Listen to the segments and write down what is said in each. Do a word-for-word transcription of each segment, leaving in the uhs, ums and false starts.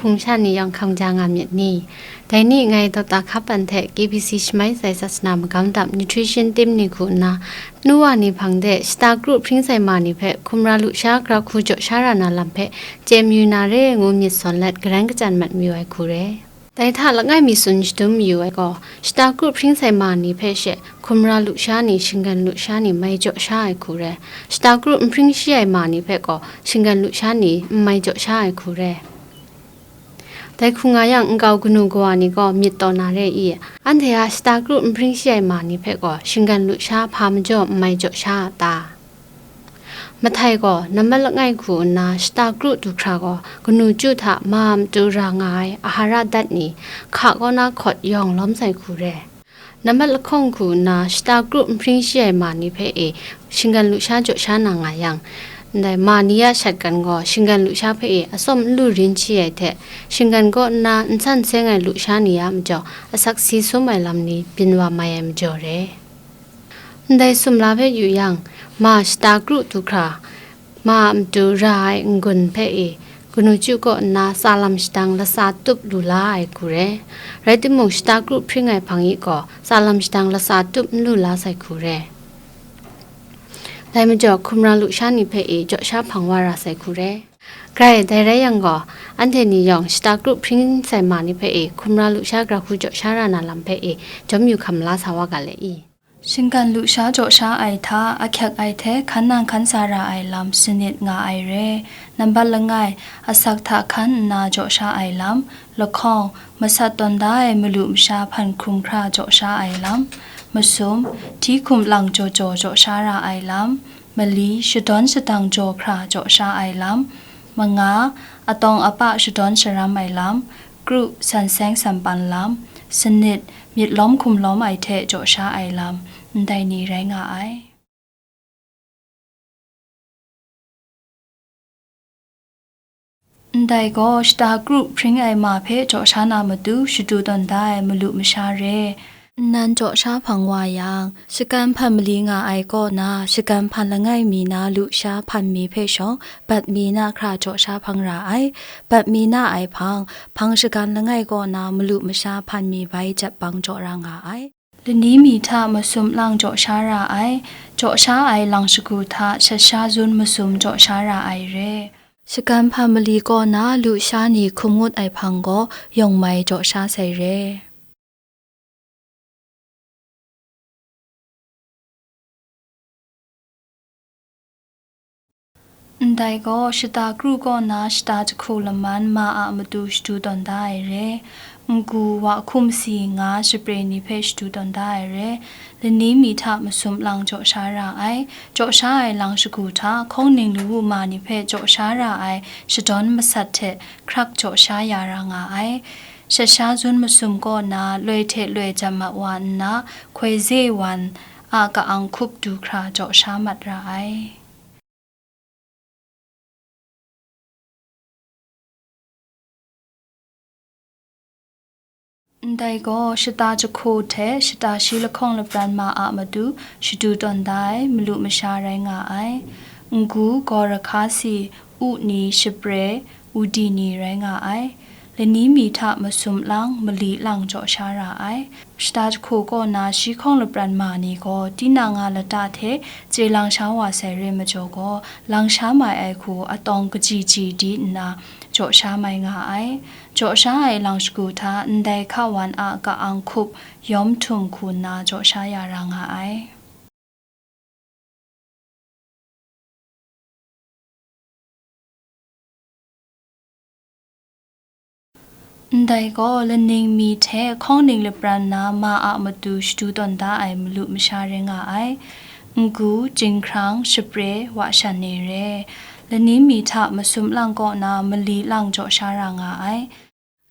Hpung sha ni yawng hkam ja nga myit ni? Dai ni ngai Doctor Hkapan hte K B C Shamai Sai Sasana Magam Dap Nutrition Team ni hku nna, nu wa ni hpang de shata kru hpring sai ma ni hpe hkumra lusha gra hku jaw sha ra na lam hpe chye mayu na re ngu myit sawn let, garan kachyan mat mayu ai hku re. Dai hta langai mi tsun shadum mayu ai gaw, shata kru hpring sai ma ni hpe she hkumra lusha ni, shinggan lusha ni mai jaw sha ai hku re. Shata kru n hpring shi ai ma ni hpe gaw, shinggan lusha ni n mai jaw sha ai hku re. Dai hku nga yang, nkau kanu kawa ni gaw myit taw na re i? Anhte a shata kru n hpring shi ai ma ni hpe gaw, shinggan lusha hpa majaw n mai jaw sha a ta? Mahtai gaw nambat langai hku nna shata kru du hkra gaw, kanu chyu hta ma a matu ra nga ai ahara dat ni, hka kaw na hkawt yawng lawm sai hku re. Nambat lahkawng hku nna shata kru n hpring shi ai ma ni hpe e shinggan lusha jaw sha na nga yang, ndai ma ni a shat kan gaw shinggan lusha hpe e atsawm n lu rin shi ai hte, shinggan kaw nna n san seng ai lusha ni a majaw asak si sum ai lam ni byin wa mai ai majaw re. Ndai sumla hpe yu yang, ma shata kru du hkra, ma a matu ra ai n-gun hpe e, kanu chyu kaw nna tsa lam shadang latsa tup lu la ai hku re. Rai timung, shata kru hpring ai hpang i gaw, tsa lam shadang latsa tup n lu la sai hku re. Dai majaw, hkumra lusha ni hpe e jaw sha hpang wa ra sai hku re. Grai, dai rai yang gaw, anhte ni yawng shata kru hpring sai ma ni hpe e hkumra lusha gra hku jaw sha ra na lam hpe e jawm yu hkam la sa wa ga le i? Shinggan lusha jaw sha ai hta, ahkyek ai hte hkan nang hkan sa ra ai lam sanit nga ai re. Nambat langai, asak hta hkan nna jaw sha ai lam, lahkawng, masat tawn da ai malu masha hpan hkrum hkra jaw sha ai lam, masum, hti hkum lang jaw jaw jaw sha ra ai lam, mali, shadawn shadang jaw hkra jaw sha ai lam, manga, atawng apa shadawn sharam ai lam, kru, san seng san pan lam, sanit, myit lawm hkum lawm ai hte jaw sha ai lam, ndai ni rai nga ai. Ndai gaw shata kru hpring ai ma hpe jaw sha na matu shadu tawn da ai malu masha re. Nnan jaw sha hpang wa yang, shagan hpan mali nga ai kaw na, shagan hpan langai mi na lusha hpan mi hpe shawng, bat mi na hkra jaw sha hpang ra ai. Bat mi na ai hpang, hpang shagan langai kaw na malu masha hpan mi bai jep bang jaw ra nga ai. Lani mi hta masum lang jaw sha ra ai. Jaw sha ai lang shagu hta shat sha zun masum jaw sha ra ai re. Shagan hpan mali kaw na lusha ni hkum ngut ai hpang gaw yawng mai jaw sha sai re. Ndai gaw shata kru kaw na shata jahku laman ma a matu shadu tawn da ai re. Ngu, wa hkum si nga shapre ni hpe shadu tawn da ai re. Lani mi hta masum lang jaw sha ra ai. Jaw sha ai lang shagu hta, hkawng ning lawu ma ni hpe jaw sha ra ai shadawn masat hte hkrak jaw sha ya ra nga ai. Shat sha zun masum kaw na loi hte loi jam mat wa nna, hkoi ze wan a ka-ang hkup du hkra jaw sha mat ra ai. Ndai gaw shata jahku hte shata shi lahkawng lapran ma a matu shadu tawn da ai malu masha rai nga ai. Ngu, gaw rahka si, u ni, shapre, udi ni rai nga ai. Lani mi hta masum lang, mali lang jaw sha ra ai. Shata jahku kaw na shi hkawng lapran ma ni gaw, tinang a lata hte chye lang sha wa sai re majaw gaw, lang sha mai ai hku atawng kaji ji di nna, jaw sha mai nga ai. Jaw sha ai lang shagu hta ndai hka wan a ka-ang hkup yawm htum hku nna jaw sha ya ra nga ai. Ndai gaw laning mi hte hkawng ning lapran na ma a matu shadu tawn da ai malu masha rai nga ai. Ngu, jinghkrang, shapre, wa shan ni re. Laning mi hta masum lang kaw na mali lang jaw sha ra nga ai.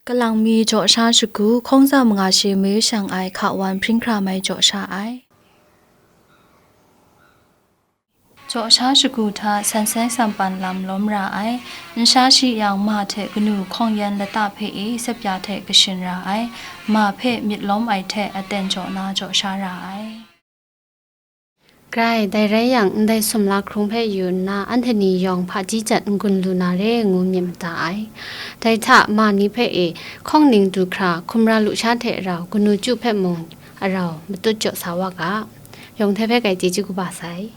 Kalang mi jaw sha shagu, hkawng za manga shi mayu shang ai hka wan hpring hkra mai jaw sha ai. Jaw sha shagu hta san seng san pan lam lawm ra ai. N sha shi yang ma hte kanu hkawng yan lata hpe e sapya hte kashin ra ai. Ma hpe myit lawm ai hte aten jaw na jaw sha ra ai. Grai, dai rai yang, ndai sumla hkrung hpe yu nna, anhte ni yawng hpaji jan n-gun lu na re ngu myit mada ai. Dai hta ma ni hpe e hkawng ning du hkra, hkumra lusha hte rau kanu chyu hpe mung arau matut jaw sa wa ga. Yawng hte hpe grai chyeju kaba sai.